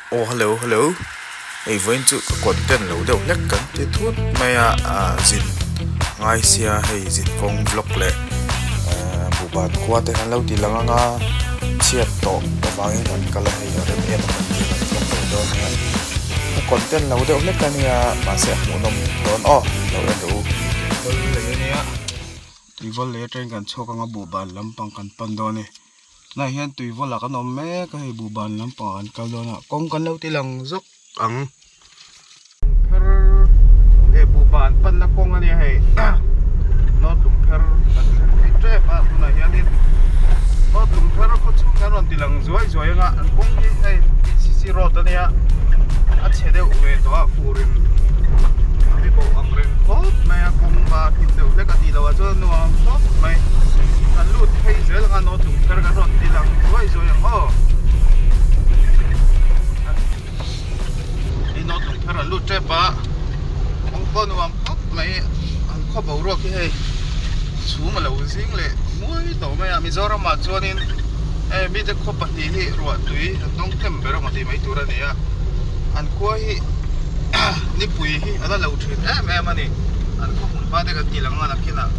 Aw hello hello hei vawiin chu ka content lo deuh hlek kan ti thut mai a ah zin ngai sia hei zin kawng vlog leh ehh buhban khua te kan lo ti lang ang a chhiat tawh avangin kan kal a hei a rem em a kan ti kan vlog leh dawn nia ka content lo deuh hlek a nia mahse a hmuhnawm dawn aw lo en rawh u. Tuivawl leh atangin kan chhuak anga buhban lampang kan pan dawn a ni. Tunah hian tuivawl ah kan awm mek a hei buhban lampang ah kan kal dawn a kawng kan lo ti lang zawk ang. Lungpher leh buhban panna kawng a nia hei North Lungpher kan thleng phei tep a tunah hianin North Lungpher khaw chhung kan rawn ti lang zuai zuai anga an kawng hi hei P C C road a nia a chhe deuh ve tawh a furin a mi bo ang reng khawp mai a kawng va hnim deuh hlek a tih loh ah chuan a nuam khawp mai kan lut phei zel anga North Lungpher kan rawn ti lang zuai zuai ang aw. Hei North Lungpher an lut tep a kawng pawh nuam khawp mai an khaw boruak hi hei chhum a lo zing leh muai tawh mai a Mizoram ah chuanin hei mite khaw pahnih hi ruah tui an hnawng hnem ber emaw tih mai tur a ni a an khua hi nipui hi a la lo thin em em a ni an khaw hmun hma te kan tih lang a nakinah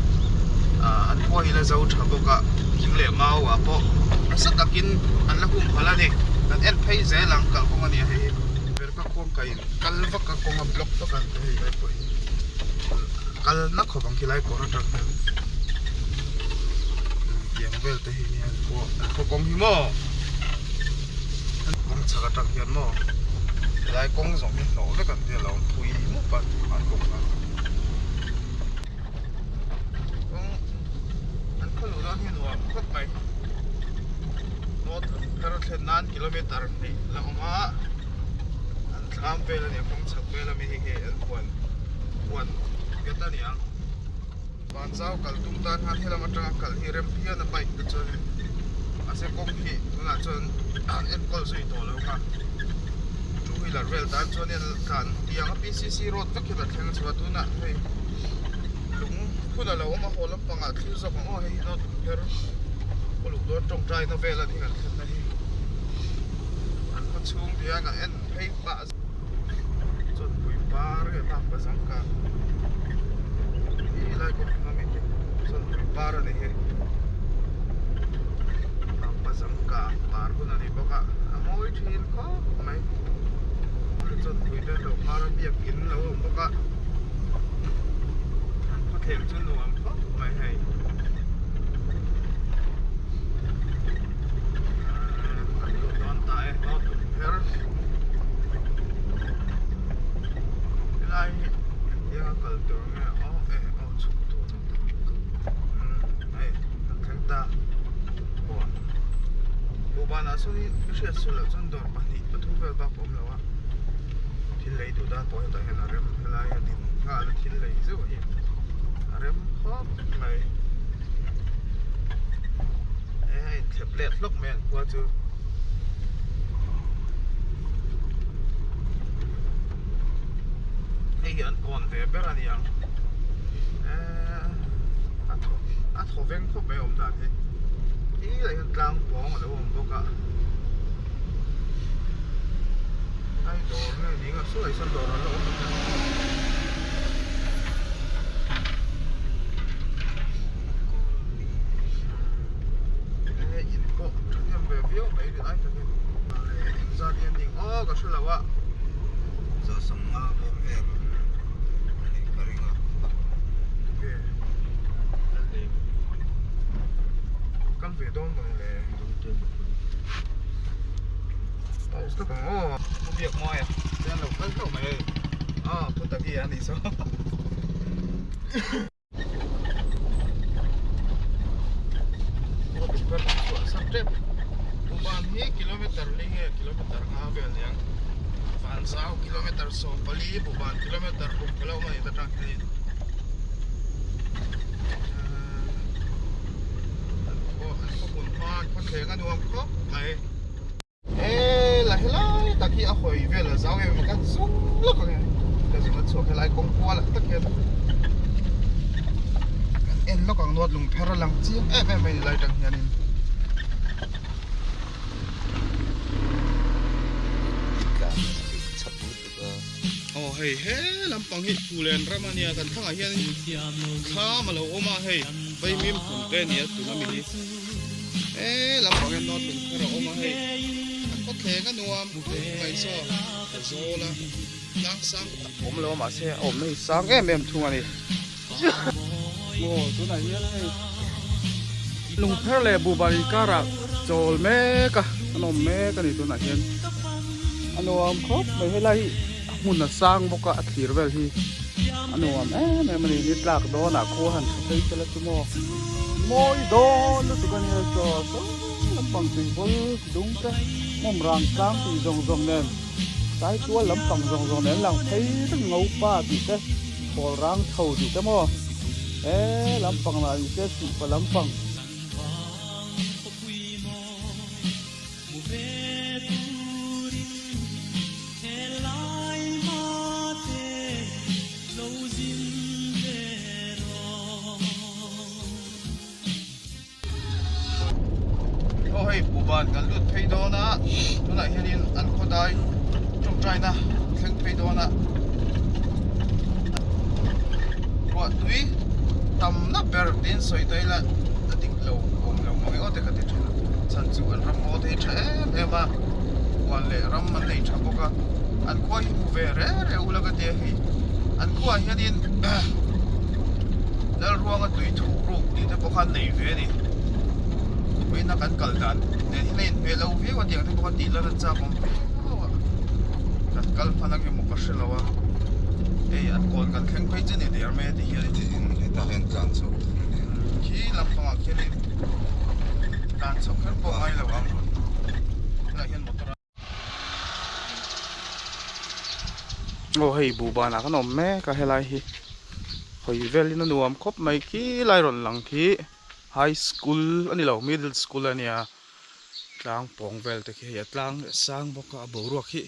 ah an khua hi la zo tha bawk a thing leh mau ah pawh nasa takin an la humhalh a ni kan en phei zel ang kalkawng a ni a hei hi berka khuang ka in kal vak a kawng a block vak a hei lai pawh hi kal na khawp ang khi lai kawr atang hian tiang vel te hi nia an khua an khaw kawng hi maw kawng chhak atang hian maw helai kawng zawng hi hnawh vek an nia lo phui mup a an kawng kha kawng an khaw luh dawn hi nuam khawp mai north phar thlen nan kilometer hnih la awm a an thlam vel a nia kawng chhak vel ami hi hei an huan huan nghet a niang vanzau kal tum tan khan helam atanga kal hi rem phian a bike te chuan mahse kawng hi tunah chuan an enkawl zui tawh lo kha two wheeler vel tan chuan in tlan tiang a P C C road vek hian a thleng chho a tunah hei lung hun a lo awm a haw lampangah thil zawk ang aw hei hi note pher khaw luh dawn tawngtai na vel a ni kan thlenna hi an khaw chhung hian a en phei pah chawnpui par nge bak bazang ka hi lai kawng hma mi hi chawnpui par a ni hi bak bazang ka par hun a ni bawk a a mawi thin khawp mai chawnpui te lo par a biakin lo awm bawk a an khawthleng chu nuam khawp mai hei an luh dawn ta e note pher helai hi engtianga kal tur nge aw eh aw chhuk tur umm hei kan thleng ta huan buhbanah sawn in ka hriat sual loh chuan dawr pahnih pathum vel bak a awm lo a thil lei duh dan pawh hetah hian a rem helai a din nghal a thil lei zeuh hi a rem khawp mai he a inthlep let hlawk mai an khua chu. Hei hi an kawn ve ber a ni ang eee a thaw a thaw veng khawp mai awm dan hi tilai hian tlang pawng a lo awm bawk a ai dawr nge ni ang saw lai sawn dawr a la awm a. Enge in pawh thahnem ve viau mai rin ai takin engzat nge ning aw ka hre lo a. Zawhsawmna bawm vel a nih ka ring a. Nge kal ve dawn maw le. Pause tak ang aw. Pu biak mawi a chuan lo kal hlauh mai hei. Aw pu Taki a nih saw. Buhban hi kilometer li nge kilometer nga vel ni ang Vanzau kilometer 14 Buhban kilometer ruk ka lo awm a ni ta tang hianin an khaw an khaw hmun hma an khaw thleng a nuam khawp mai. E la helai tak hi a hawi vel a zau em em a ka zum lawk ang e ka zum a chhuak helai kawng kual ah tak hian kan en lawk ang nuat lung pher a lang chiang em em mai ni lai tang hianin. hei he lampang hi Phulen ram a nia kan thlangah hian thlam a lo awm a hei vaimim hmun te a nia tuna mi hi he lampang hian North Lungpher a awm a hei a khawthleng a nuam khawp mai saw a zawl a tlang sang tak awm lo a mahse a awmna hi sang em em thung a ni. Aw tunah hian hei Lungpher leh Buhban inkarah chawl mek a an awm mek a ni tunah hian a nuam khawp mai helai hi a hmun a sang bawk a a thlir vel hi a nuam em em a ni ni tlak dawnah khua han tha phei sela chu maw mawi dawn lutuk a nia chaw saw lampang tuivawl dung te hmawm rang tlang tih zawng zawng nen Saitual lampang zawng zawng nen lang phei reng ngopa tih te. Pawl rang chho tih te maw? He lampang lah ni se sihpa lampang. Aw hei Buban kan lut phei dawn a tunah hianin an khawdai tawngtaina thleng phei dawn a ruah tui tamna ber tiin sawi ta ila a dik lo awm lo mang e aw te ka ti thin chhan chu an ram ngaw te hi tha em em a huan leh ram an nei tha bawk a an khua hi hmu ve reng reng ula ka tia hei an khuaah hianin Lalruanga tui thuh ruk tih te pawh khan nei ve a ni. Vawiina kan kal dan nen hian a inhmeh lo viau a tiang te pawh kha tih lan a chak awm viau a. Kan kal hman ang emaw ka hre lo a. Hei an kawn kan thleng phei chu ni der mai a ti hian. Tin hetah hian tlan chho tur a ni. Khi lampangah khian in tlan chho kher pawh a ngai lo ang. Helaiah hian motor a. Aw hei buhbanah kan awm mek a helai hi hawi velin a nuam khawp mai khi lai rawn lang khi high school a ni lo middle school a nia tlang pawng vel te khi hei a tlang leh sang bawk a a boruak hi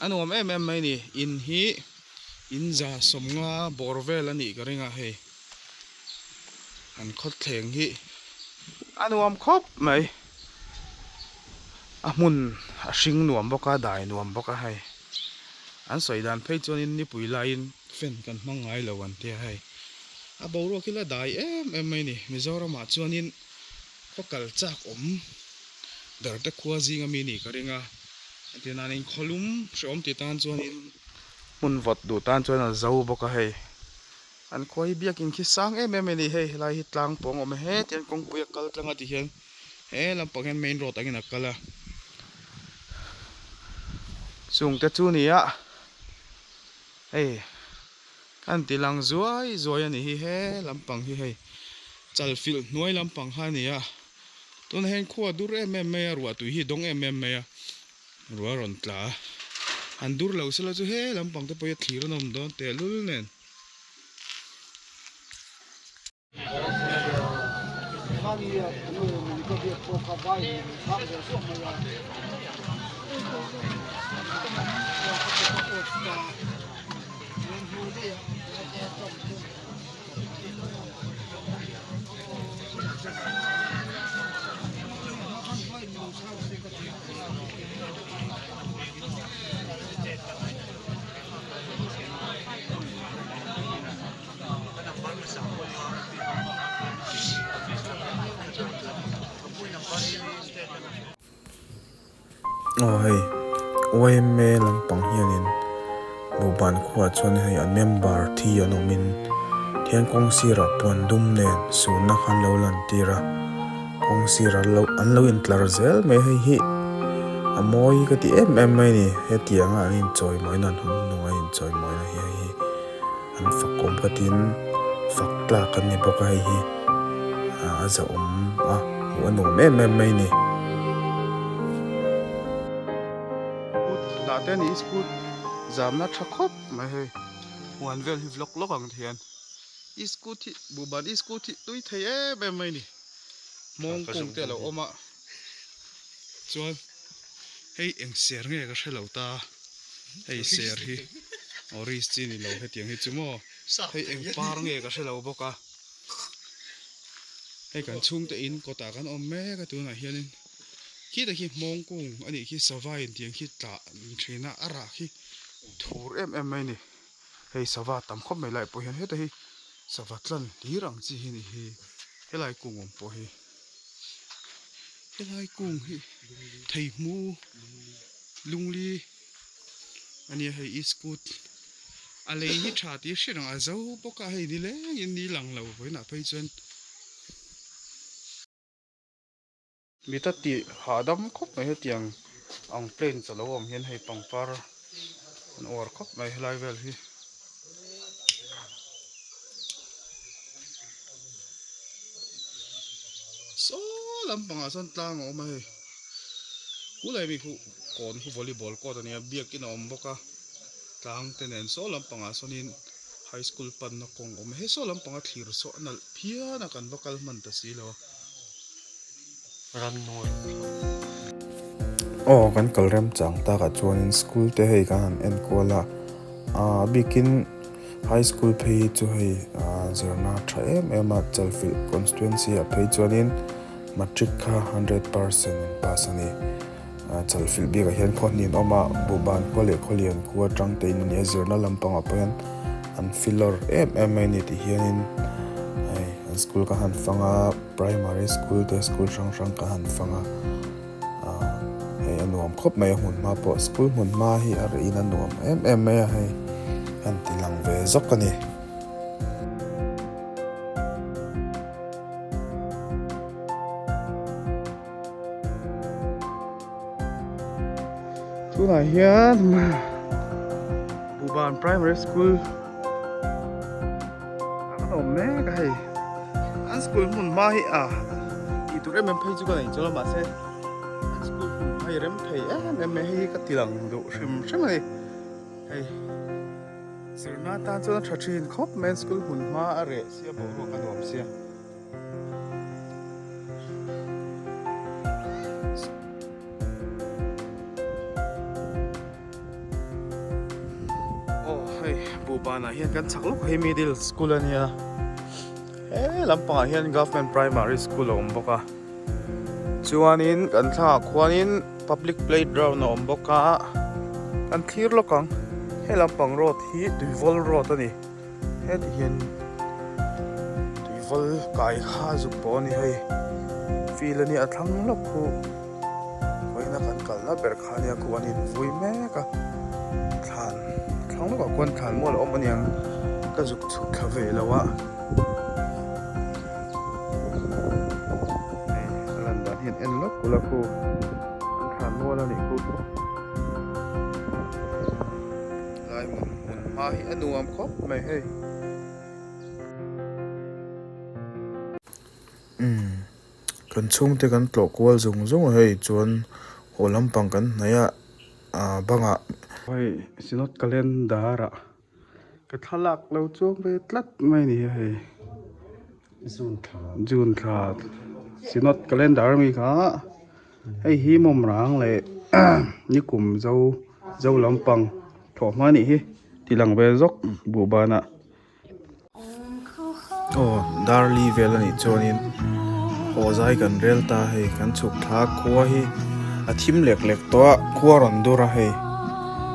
a nuam em em mai a ni in hi in za sawmnga bawr vel a nih ka ring a hei an khawthleng hi a nuam khawp mai. A hmun a hring nuam bawk a dai nuam bawk a hei an sawi dan phei chuanin nipui laiin fan kan hmang ngai lo an tia hei a boruak hi la dai em em mai a ni Mizoramah chuanin khaw kal chak awm ber te khua zinga mi nih ka ring a entir nanin khawlum hrehawm ti tan chuanin hmun vawt duh tan chuan a zo bawk a hei. An khua hi biakin khi sang em em a ni hei helai hi tlang pawng a awm a heti hian kawngpui a kal tlang a ti hian he lampang hian main road angin a kal a chung te chu ni a hei an ti lang zuai zuai a ni hi he lampang hi hei chalfilh hnuai lampang kha a ni a tunah hian khua a dur em em mai a ruah tui hi a dawng em em mai a. Ruah rawn tla a, han dur lo sela chu he lampang te pawh hi a thlir a nawm dawn tehlul nen. Aw hei yma lampang hianin Buhban khuaah chuan hei an member thi an awmin thian kawng sirah puan dum nen sunna kha an lo lan tir a. Kawng sir an lo an lo intlar zel mai hei hi a mawi ka ti em em mai a ni hetianga an inchawi mawina an hun hnung an inchawi mawina hi hei hi an fakawm ka tin fak tlak an ni bawk a hei hi a zahawm a hmuh a nuam em em mai a ni. Dah te a ni school zamna tha khawp mai hei huan vel hi vlog lawk ang ti hian. I scooty buhban i scooty tui thei em em mai ni mawng kung te a lo awm a chuan hei eng ser nge ka hre lo ta hei ser hi orange chi ni lo hetiang hi chu maw hei eng par nge ka hre lo bawk a hei kan chhungte in kawtah kan awm mek a tunah hianin khitah khi mawng kung a nih khi sava in tiang khi tlah thin a a rah khi. Thur em em mai a ni. Hei sava tam khawp mai lai pawh hian heta hi sava tlan hlir ang chi hi a ni hi helai kung awm pawh hi helai kung hi theihmu lungli a nia hei iskut a lei hi tha tih a hriat ang a zo bawk a hei nilengin ni lang lo vawiinah phei chuan. Mita tih hahdam khawp mai hetiang ang plains a lo awm hian hei pangpar an uar khawp mai helai vel hi. Saw lampangah sawn tlang a awm a hei kulai mi khu kawn khu volleyball court a nia biakin a awm bawk a tlang te nen saw lampangah sawnin high school panna kawng a awm a he saw lampanga thlir saw a nalh phian a kan va kal hman ta si lo a. Aw kan kal rem chang takah chuanin school te hei kan han en kual a a bikin high school phei hi chu hei zirna tha em em a Chalfilh constituency ah phei chuanin matric kha 100% an pass a ni Chalfilh bikah hian khaw hnih an awm a Buhban khua leh Khawlian khua atang te in a ni a zirna lampangah pawh hian an filawr em em mai a ni tih hianin hei an school ka han fang a. Primary school te school hrang hrang ka han fang a ah hei a nuam khawp mai a hmun hma pawh school hmun hma hi a rih in a nuam em em mai a hei han ti lang ve zawk a ni. Tunah hian Buhban Primary School an awm mek a hei an school hmun hma hi a tih tur em em phei chu ka nei chuan mahse an school hmun hma hi rem thei em em mai hei hi ka ti lang duh hrim hrim a ni hei zirna tan chuan a tha thin khawp mai an school hmun hma a reh sia boruak a nuam sia. Aw hei buhbanah hian kan chak lawk hei middle school a nia he lampangah hian government primary school a awm bawk a chuanin kan thlangah khuanin public playground a awm bawk a kan thlir lawk ang he lampang road hi tuivawl road a ni. Heti hian tuivawl kai kha zuk pawh a ni hei field a nia a thlang lawk khu vawiina kan kalna ber kha ania khu an invui mek a thlan thlang lawkah khuan thlan mual a awm aniang ka zuk chhuk thla ve lo a hei a lan dan hian en lawk ula khu an thlan mual a nih khu. Lai hmun hmun hma hi a nuam khawp mai hei. Umm kan chhungte kan tlawh kual zung zung a hei chuan haw lampang kan hnaih a ah bangah. Hei synod calendar ah ka thlalak lo chuang ve tlat mai a ni hei June thla synod calendar ami kha. Hei hi mawmrang leh nikum zo zo lampang thawh hma anih hi tih lang ve zawk buhbanah. Aw darli vel anih chuanin haw zai kan rel ta hei kan chhuk thla khua hi a thim lek lek tawh a khua rawn dur a hei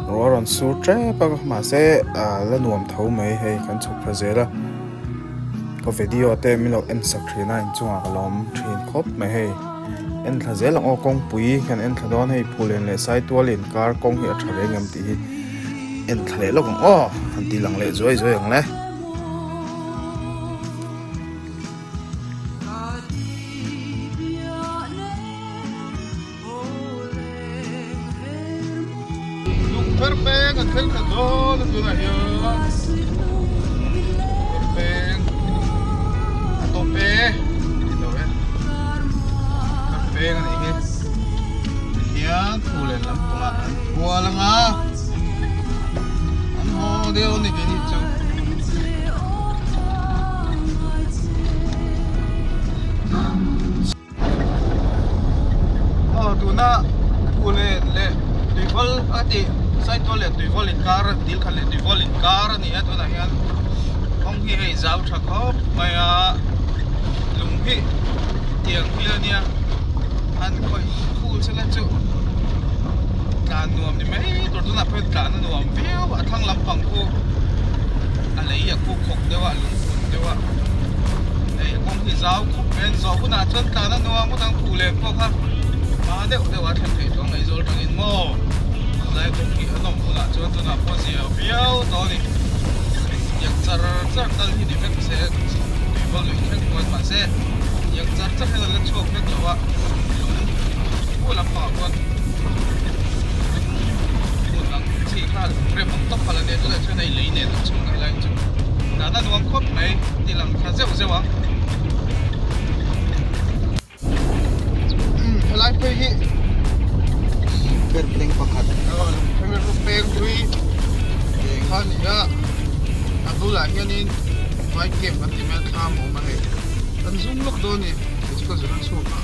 ruah rawn sur tep a mahse ah la nuam tho mai hei kan chhuk thla zel a ka video te min lo en sak thin a inchungah ka lawm thin khawp mai hei. En thla zel ang aw kawngpui hian en thla dawn hei Phulen leh Saitual inkar kawng hi a tha reng em tih hi en thla leh lawk ang aw han ti lang leh zuai zuai ang le. Lungpher peng an thleng thla dawn a tunah hian Lungpher peng a tawp e ni lo e Lungpher peng a nih hi tihian thu leh lampangah an kual anga an haw deuh a ni keini chu. Aw tuna phule leh tuivawl a tih saitual leh tuivawl inkar dil khat leh tuivawl inkar a ni a tunah hian kawng hi hei zau tha khawp mai a lung hi tiang hi a nia han khawih phul sela chu. Tlan nuam ni mai tur tunah pawh hian tlan a nuam viau a, a thlang lampang khu a lei a khu khawk deuh a, a lungphun deuh a, hei a kawng hi zau khawp mai a, zawh hunah chuan tlan a nuam ngawt ang khuh leh pawh kha hma deuh deuh a thlen theih tawh Aizawl atangin maw helai kawng hi a nawm hunah chuan tunah pawh zia viau tawh a ni, tiang char char tal hi ni vek se tuivawl luih thleng kual mahse tiang char char hian a la chhuak vek lo a lung pu lampangah khuan. Hmun ang chi kha lung rem ang tawp kha la nia tunah chuan hei lei nen an chhung a helai chu dan a nuam khawp mai ti lang thla zeuh zeuh ang. Helai phei hi ber peng pakhat peng hlui kha a ni a a bulah hianin vai camp an ti mai a thlam a awm a hei kan zum lawk dawn a ni kei chu ka zun a chhuak a.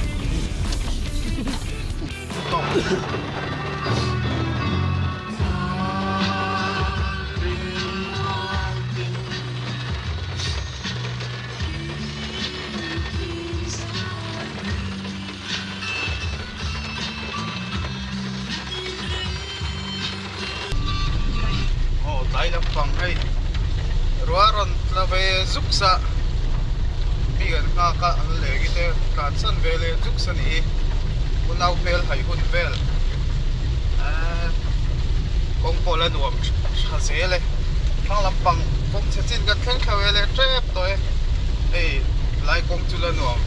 Aw tlai lampang hei ruah rawn tla ve zuk sa mi kan nghak a an leng te tlan san ve leh zuk sa ni unau hmel hai hun vel ahh kawng pawh la nuam tha zel e thlang lampang kawng chhe chin kan thleng thla ve leh tep tawh e hei lai kawng chu la nuam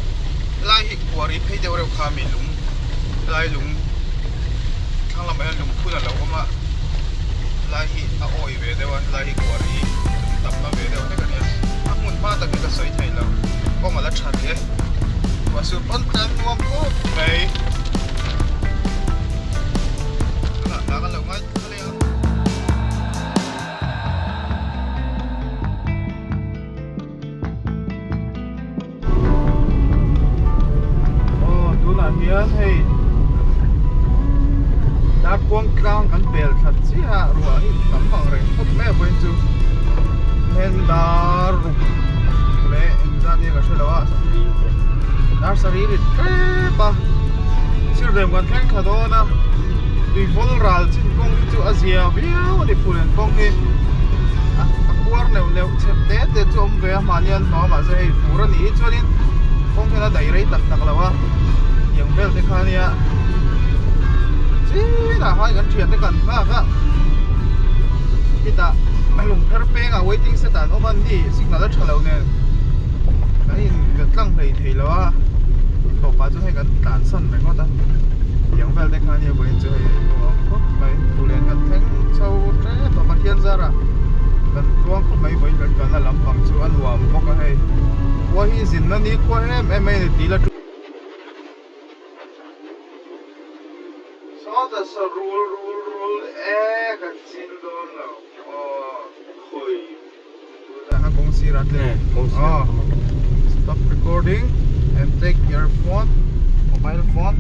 lai hi kuari phei deuh reuh kha mi lung lai lung thlang lamah hian lungphun a lo awm a lai hi a awi ve deuh a helai hi kuari tam na ve deuh hlek a nia a hmun hma tak hi ka sawi thei lo kawng a la tha rih e ruah sur pawn tlan nuam khawp mai tunah tah kan lo ngai thla leh a. Aw tunah hian hei Darkuang tlang kan pel that chiah a ruah hi tam ang reng khawp mai a vawiin chu then dar ruk leh engzat nge ka hre lo a dar sarih rit tep a thil rem kan thleng thla dawn a tui vawl ral chin kawng hi chu a zia viau a ni phullen kawng hi a kuar neuh neuh chep te te chu a awm ve a mahni an hlau a mahse hei fur a nih hi chuanin kawng hian a daih rei tak tak lo a tiang vel te kha ania chinah khan kan thian te kan nghak a khitah lungpher pengah waiting set ah an awm a ni signal a tha lo nen kan in kan tlang hlei thei lo a tawpah chuan hei kan tlan san ringawt a tiang vel te kha ania vawiin chu hei nuam khawp mai duhlian kan thleng chho tep a Pathian zarah kan tluang khawp mai vawiin kan kalna lampang chu a nuam bawk a hei khua hi zinna ni khua em em mai a ni tih la Sawta sa rul rul rul e kan chin dawn lo aw khawi tunah kawng sirah tle aw stop recording and take your phone mobile phone.